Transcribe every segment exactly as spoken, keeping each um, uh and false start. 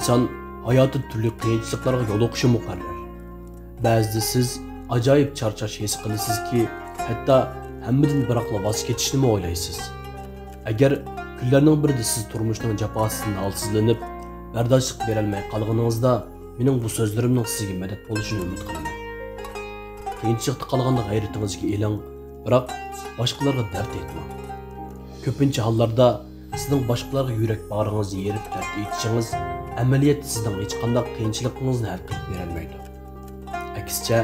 ئىنسان ھاياتىدا تۈرلۈك قىيىنچىلىقلارغا يولۇقۇشى مۇقەررەر. بەزىدە سىز ئاجايىپ چارچاش ھېس قىلىسىزكى، ھەتتا ھەممىدىن بىراقلا ۋاز كېچىشنىمۇ ئويلايسىز. ئەگەر كۈنلەرنىڭ بىرىدە سىز تۇرمۇشنىڭ جاپاسىدىن ھالسىزلىنىپ، بەرداشلىق بېرەلمەي قالغىنىڭىزدا، مېنىڭ بۇ سۆزلىرىمنىڭ سىزگە مەدەت بولۇشىنى ئۈمىد قىلىمەن. قىيىنچىلىقتا قالغاندا غەيرىتىڭىزگە ئېلىڭ، بىراق باشقىلارغا دەرد ئېيتماڭ. كۆپىنچە ھاللاردا سىزنىڭ باشقىلارغا يۈرەك باغرىڭىزنى يېرىپ دەرد ئېيتىشىڭىز ئەمەلىيەتتە سىزنىڭ ھېچقانداق قىيىنچىلىقىڭىزنى ھەل قىلىپ بېرەلمەيدۇ. ئەكسىچە،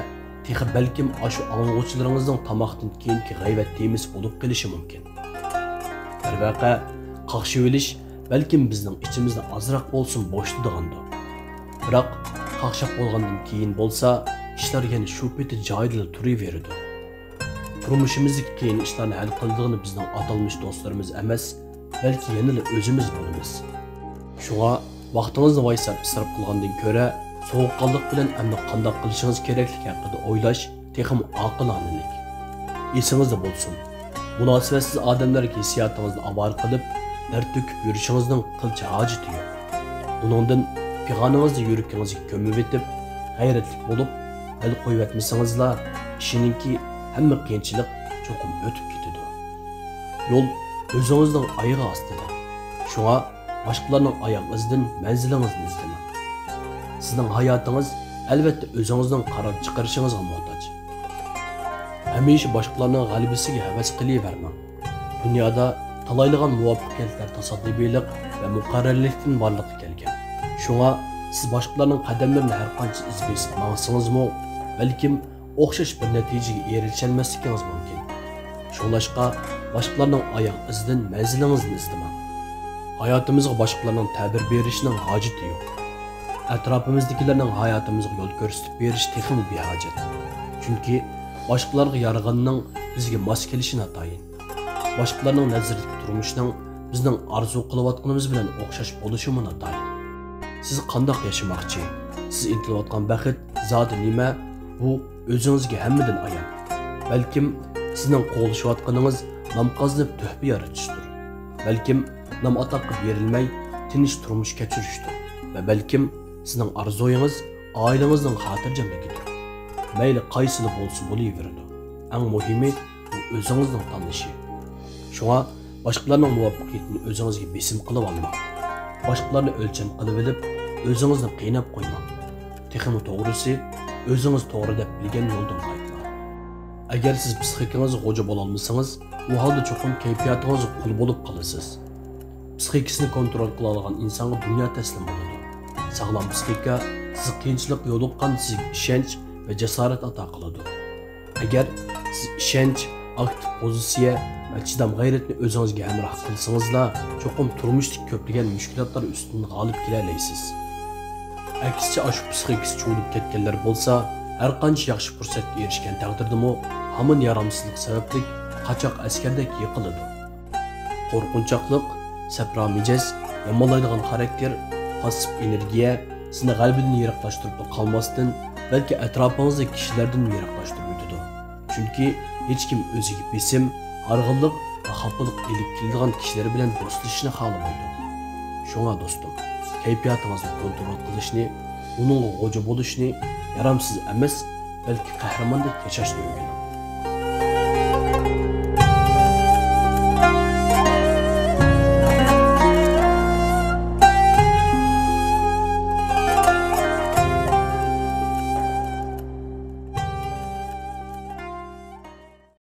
تېخى بەلكىم ئاشۇ ئاڭلىغۇچىلىرىڭىزنىڭ تاماقتىن كېيىنكى غەيۋەت تېمىسى بولۇپ قېلىشى مۇمكىن. دەرۋەقە، قاقشىۋېلىش بەلكىم بىزنىڭ ئىچىمىزنى ئازراق بولسىمۇ بوشىتىدىغاندۇ. بىراق، قاقشاپ بولغاندىن كېيىن بولسا، ئىشلار يەنە شۇ پېتى جايىدىلا تۇرۇۋېرىدۇ. تۇرمۇشىمىزدىكى قىيىن ئىشلارنى ھەل قىلىدىغىنى بىزنىڭ ئاتالمىش دوستلىرىمىز ئەمەس، بەلكى يەنىلا ئۆزىمىز بولىمىز. شۇڭا ۋاقتىڭىزنى ۋايساپ ئىسراپ قىلغاندىن كۆرە، سوغۇققانلىق بىلەن ئەمدى قانداق قىلىشىڭىز كېرەكلىكى ھەققىدە ئويلاش تېخىمۇ ئاقىلانىلىك. ئېسىڭىزدە بولسۇن، مۇناسىۋەتسىز ئادەملەرگە ھېسسىياتىڭىزنى ئاۋارە قىلىپ، دەرد تۆكۈپ يۈرۈشىڭىزنىڭ قىلچە ھاجىتى يوق. ئۇنىڭدىن پىغانىڭىزنى يۈرىكىڭىزگە كۆمۈۋېتىپ، غەيرەتلىك بولۇپ، ھەل قويۇۋەتمىسىڭىزلا، ئىشىنىڭكى، ھەممە قىيىنچىلىق چوقۇم ئۆتۈپ كېتىدۇ. يول ئۆزىڭىزنىڭ ئايىغى ئاستىدا. شۇڭا باشقىلارنىڭ ئاياغ ئىزىدىن مەنزىلىڭىزنى ئىزدىمەڭ. سىزنىڭ ھاياتىڭىز، ئەلۋەتتە، ئۆزىڭىزنىڭ قارار چىقىرىشىڭىزغا موھتاج. ھەمىشە باشقىلارنىڭ غەلىبىسىگە ھەۋەس قىلىۋەرمەڭ. دۇنيادا تالايلىغان مۇۋەپپەقىيەتلەر تاسادىپىيلىق ۋە مۇقەررەرلىكتىن بارلىققا كەلگەن. شۇڭا سىز باشقىلارنىڭ قەدەملىرىنى ھەرقانچە ئىز بېسىپ ماڭسىڭىزمۇ، بەلكىم ئوخشاش بىر نەتىجىگە ئېرىشەلمەسلىكىڭىز مۇمكىن. شۇڭلاشقا، باشقىلارنىڭ ئاياغ ئىزىدىن مەنزىلىڭىزنى ئىزدىمەڭ. ھاياتىمىزغا باشقىلارنىڭ تەبىر بېرىشىنىڭ ھاجىتى يوق. ئەتراپىمىزدىكىلەرنىڭ ھاياتىمىزغا يول كۆرسىتىپ بېرىشى تېخىمۇ بىھاجەت. چۈنكى باشقىلارغا يارىغىنىنىڭ بىزگە ماس كېلىشى ناتايىن. باشقىلارنىڭ نەزىرىدىكى تۇرمۇشنىڭ بىزنىڭ ئارزۇ قىلىۋاتقىنىمىز بىلەن ئوخشاش بولۇشىمۇ ناتايىن. سىز قانداق ياشىماقچى؟ سىز ئىنتىلىۋاتقان بەخت زادى نېمە؟ بۇ ئۆزىڭىزگە ھەممىدىن ئايان. بەلكىم سىزنىڭ قوغلىشىۋاتقىنىڭىز نام قازىنىپ تۆھپە يارىتىشتۇر. بەلكىم نام-ئاتاققا بېرىلمەي تىنچ تۇرمۇش كەچۈرۈشتۇر. ۋە بەلكىم سىزنىڭ ئارزۇيىڭىز ئائىلىڭىزنىڭ خاتىرجەملىكىدۇر. مەيلى قايسىلا بولسا بولۇۋېرىدۇ. ئەڭ مۇھىمى، بۇ ئۆزىڭىزنىڭ تاللىشى. شۇڭا باشقىلارنىڭ مۇۋەپپەقىيىتىنى ئۆزىڭىزگە بېسىم قىلىۋالماڭ. باشقىلارنى ئۆلچەم قىلىۋېلىپ، ئۆزىڭىزنى قىيناپ قويماڭ. تېخىمۇ توغرىسى، ئۆزىڭىز توغرا دەپ بىلگەن يولدىن قايتماڭ. ئەگەر سىز پىسخىكىڭىزغا غوجا بولالمىسىڭىز، ئۇ ھالدا چوقۇم كەيپىياتىڭىزغا قۇل بولۇپ قالىسىز. پىسخىكىسىنى كونترول قىلالىغان ئىنسانغا دۇنيا تەسلىم بولىدۇ. ساغلام پىسخىكا سىز قىيىنچىلىققا يولۇققاندا سىزگە ئىشەنچ ۋە جاسارەت ئاتا قىلىدۇ. ئەگەر سىز ئىشەنچ، ئاكتىپ پوزىتسىيە ۋە چىدام غەيرەتنى ئۆزىڭىزگە ھەمراھ قىلسىڭىزلا، چوقۇم تۇرمۇشتىكى كۆپلىگەن مۈشكۈلاتلار ئۈستىدىن غالىپ كېلەلەيسىز. ئەكسىچە، ئاشۇ پىسخىكىسى چۇۋۇلۇپ كەتكەنلەر بولسا، ھەرقانچە ياخشى پۇرسەتكە ئېرىشكەن تەقدىردىمۇ، ھامان يارامسىزلىق سەۋەبلىك قاچاق ئەسكەردەك يىقىلىدۇ. قورقۇنچاقلىق، سەپرا مىجەز، يامانلايدىغان خاراكتېر، پاسسىپ ئېنېرگىيە سىزنى غەلىبىدىن يىراقلاشتۇرۇپلا قالماستىن، بەلكى ئەتراپىڭىزدىكى كىشىلەردىنمۇ يىراقلاشتۇرۇۋېتىدۇ. چۈنكى ھېچكىم ئۆزىگە بېسىم، ھارغىنلىق ۋە خاپىلىق ئېلىپ كېلىدىغان كىشىلەر بىلەن دوستلىشىشنى خالىمايدۇ. شۇڭا دوستۇم، كەيپىياتىڭىزنى كونترول قىلىشنى، ئۇنىڭغا غوجا بولۇشنى يارامسىز ئەمەس، بەلكى قەھرىماندەك ياشاشنى ئۆگىنىڭ.